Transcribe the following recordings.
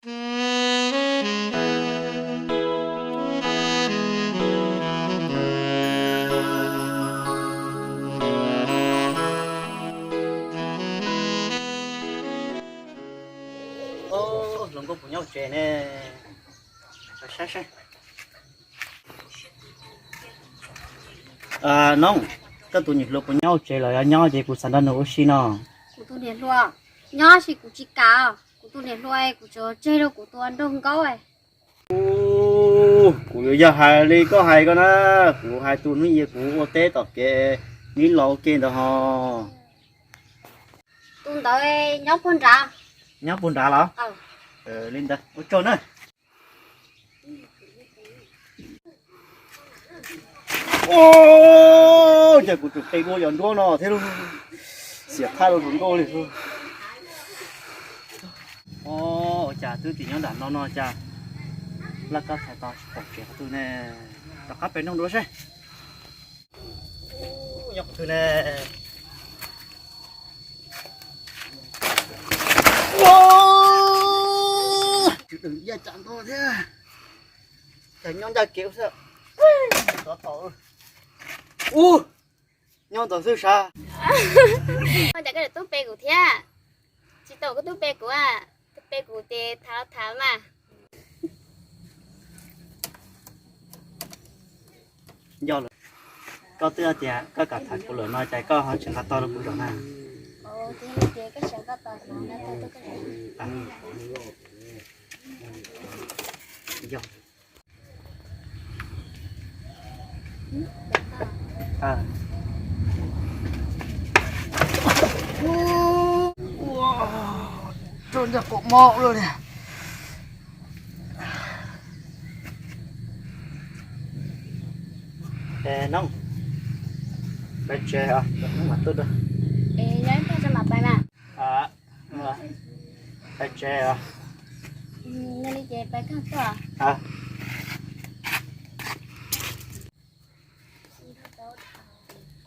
Hluas nkauj puas nyob hauv tsev ne? Saib saib. Noob, koj tus niam hluas puas nyob hauv tsev los yog nyob ces kuv xav nrog nws ua si no. Kuv tus niam hluas nyob tab sis kuv tsis kam. Kuv tus niam hluas kuv tsuas tseg rau kuv tus nraug nkaub. Kuv yuav yog hais li koj hais ko na, kuv hais tus hnub ib kuv ua teb tom kev neb los ua ke ntawd ho. Tus ntawd nyob puag nrad. Nyob puag nrad los? Li ntawd ua tsaug na. Cas kuv tseem qe dua cov nruab no thiab lauj, xiam thaj rau hluas nkauj li. Ua cas twb tsis nyob nram no no cas laj kab txhais tos tsis pom tsev qhov twg ne. Rov qab pem nroog dua seb. Nyob qhov twg ne? Tsis dwm ya cas nto thiab. Cas nyob ncaj kev xwb. Ub, nyob ntawd xwb sav. Ua cas koj tub pe kuv thiab? Tsis tau koj tub pe kuv, tub pe kuv ces tham los tham mas. Yog lawm, koj twb tias koj kam tham kuv lawm no cas koj ho tsis nqa tog rau kuv zaum na? Yog. Rau ncaj qaum mob luaj li. Noob, pais tsev os, mam tuaj dua. Pais tsev os.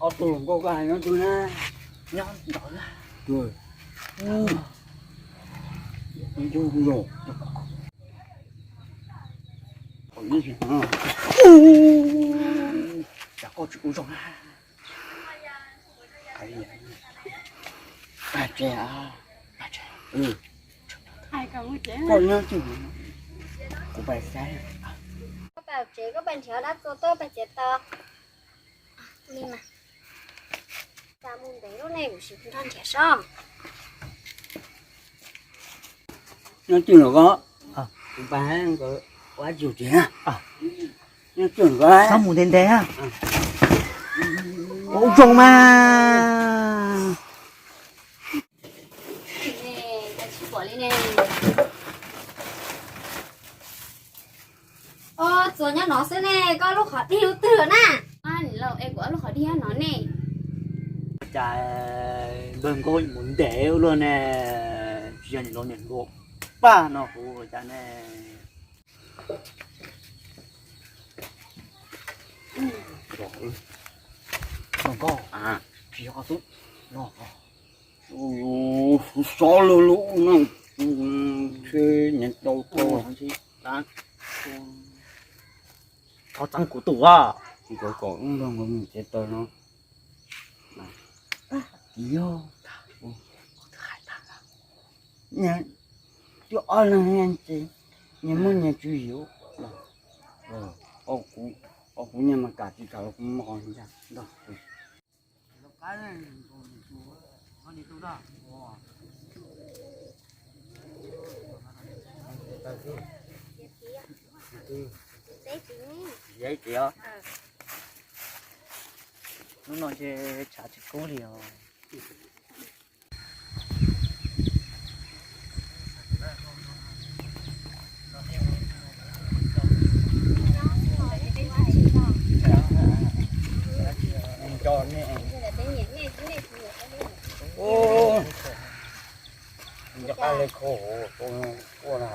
Ob tug hluas nkauj koj hais nyob twg na? Nyob ntawd na. Cas koj tsis ua zoo na? Pais tsev, pais tsev. Koj nyob twg? Kuv pais saib. Koj pais tsev, koj pais nrhiav dab txua tuaj pais tsev tau. Li mas, cas mus ntev lub nej kuv sim nrog nrhiav sob. Nyob twg los koj? Kuv pais hais nkawd ua dab tsi tsev na. Nyob twg los koj? Txhob mus ntev ntev. Ua zoo mas. Tsis pom li ne. Os, txuas nyob no xwb ne, koj lub qhov dig lub twg na? Niam laus, es kuv ob lub qhov dig nyob no ne. Cas npawg Nkauj mus ntev ua luaj ne, tsis yog niam laus niam hluas pab no kuv ua cas ne. Nkauj, tsis yog qhov xub no. Xov lug lug no, nyeem tau tau. Thov txeeb kuv tus as. Nkawd kom wb nrog nkawd mus tsev taws no. Yog, twb ob leeg nyias ces nyias muaj nyias tswv yim. Kuv nyias mas kam tsis kam los kuv muab qhov ncaj ntog. Hnub no ces tshav tsis kub li os. Nco qab li khau hauv ua na.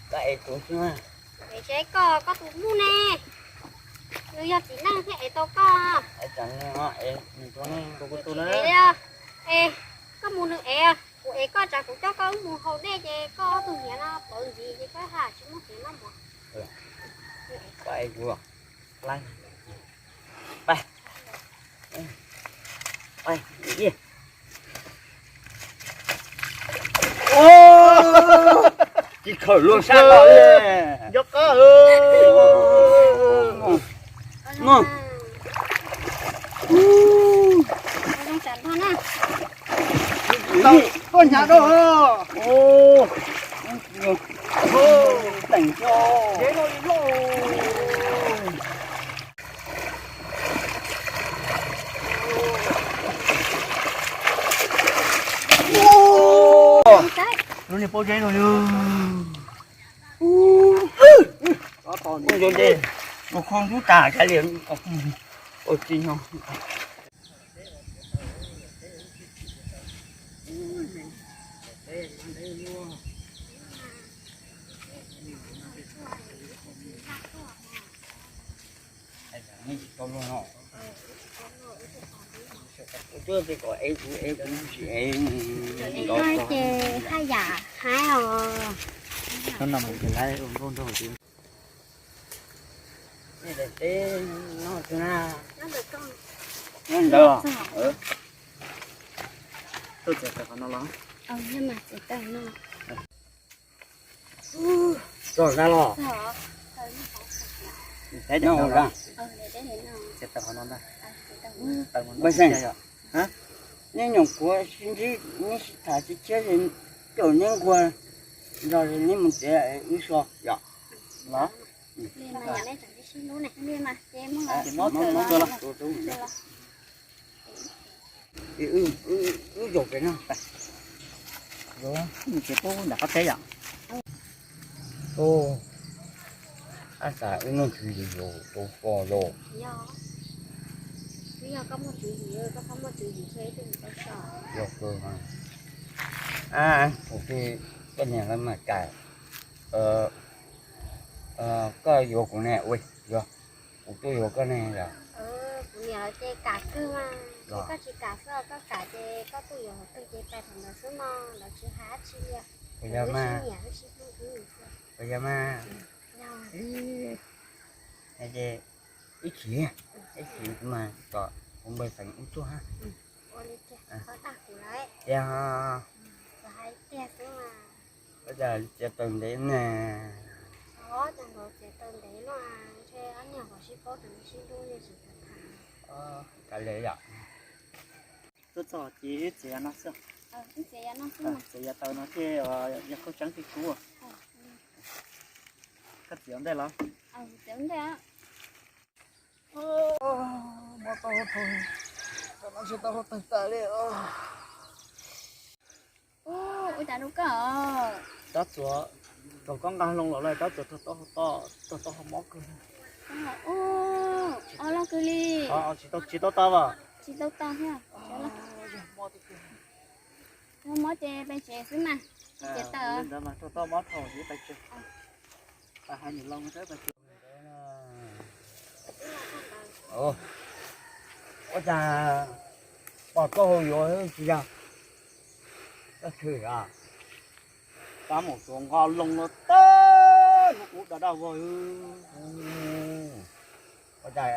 Koj es tus xwb. Es koj, koj tus muj ne, nws yog txiv neej thiaj es tau koj. Es koj mus nws Kuv ev koj tsam kuv coj koj wb mus haus dej ces koj ob tug hniav no plawv ntxiv ces koj ha tsis muaj hniav noj mov. Koj ev kuv los, tsis khawm luag sab tod li. Nco qab. Koj hnyav rau. Teem co. Lub niag pob zeb no. Ua khoo ntub tas kiag li. Ua txij no. Ces haj yam haib os. Nyob ntawd. Tuaj txiav tawm qhov no los. Txog na los. Txiav tawm qhov no ntag. Npawg Xeem, neb nyuam qhuav sib ntsib, neb sib tham sib tshiab, caum neb nquag nrog neb mus txiav wb so yom. Los. Wb zaum pem no, ces pub nram qab teb yom. Ab, xav wb muaj tswv yim yus tus ko los. Yog koj muaj tswv yim, koj pheej muaj tswv yim thiab ib tug mus tau so. Yog kawg mas. Ab, kuv twb, koj niam lawv mas kam, koj yuav kuv ne, ua, yog kuv tuaj yuav koj ne yom. Kuv niam lawv ces kam kawg mas, ces koj tsis kam xwb, koj kam ces koj tuaj yuav qhov twg ces pais thaum ntawd xwb no, lawv tsis hais dab tsi li. Kuv yog mas. Kuv yog mas. Ces ib chim, ib chim kuv mas kom kuv npawg Xeem wb tuaj hab. Tiag. Koj cas txiav taws ntev ne? Kav liam yom. Tuaj txog ces txiav no xwb. Txiav yav taws no thiaj yog khaub tseeb thiaj kub. Koj txiav ua ntej los? Mob taub hau, tau no tsis tau hau tawg tas li. Ua cas rau koj? Rab txuas, thaum koj nqa hlo los lawm rab txuas rau taub hau to, rau taub hau mob kawg. Ua, loj kawg li. Tsis tau, tsis tau tau as? Tsis tau tau thiab. Mob ces pais tsev xwb mas. Txiav taws. Rau taub mob dhau ces pais tsev. Ua cas pom taub hau yuav tsis yog? Koj tshwm as? Rab mus tsuas nqa loo no tag, hnub ub daj daj vog. Ua cas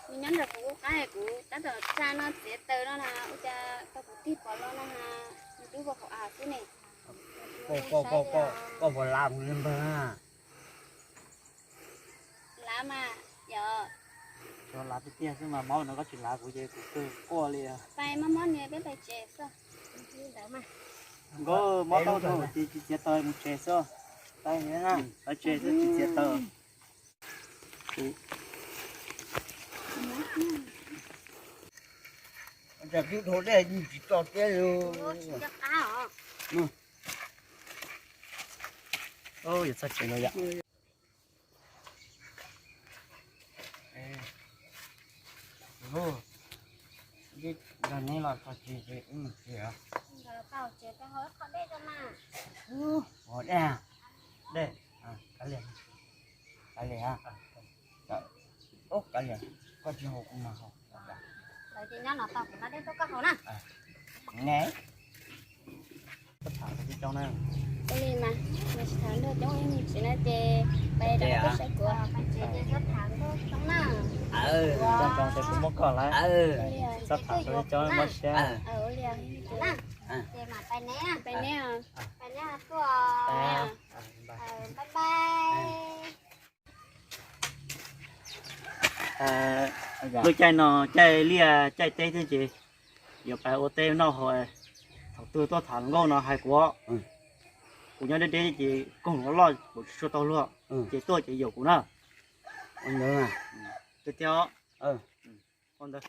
kuv nyob nrog kuv qab, kuv tab tom tsa no txiav taws no na, ua cas tau kuv tig pom los no na, nws twb vau hauv av xwb ne. Koj puas lav kuv li npawg? Lav mas, yog. Lav tiag tiag xwb mas, mob no koj tsis lav kuv ces kuv kawg quaj li. Pais mob mob nws peb pais tsev xwb. Nkauj, mob tau tau ces tsis txiav taws mus tsev xwb. Pais tsev xwb tsis txiav taws. Ua cas twb dhau dej tsis tso tiab li. Yuav txog tsev no yom. Nrog neb los txog tsev ces wb mus tsev os. Haus dej, dej, kav liam, kav liam, kav liam, koj tsis haus kuv mas haus. Nyob no tos kuv nqa dej tuaj koj haus na. Ua li mas, tsis tham luag coob ib me ntsis na ces pais rau peb saib kuv. Txhob tham luag coob na. Txhob tham luag coob, mob siab. Ua li, pais neb, pais neb tuaj. Bye bye. Lub caij no caij liaj caij teb thiab ces yuav pais ua teb noj haus. Thaum twg tuaj tham hluas nkauj no hais kuv, kuv nyob deb deb ces koog loj loj kuv tsis tshua tau luag, ces tuaj ces yaum kuv na. Tiag tiag os. Ua ntawd.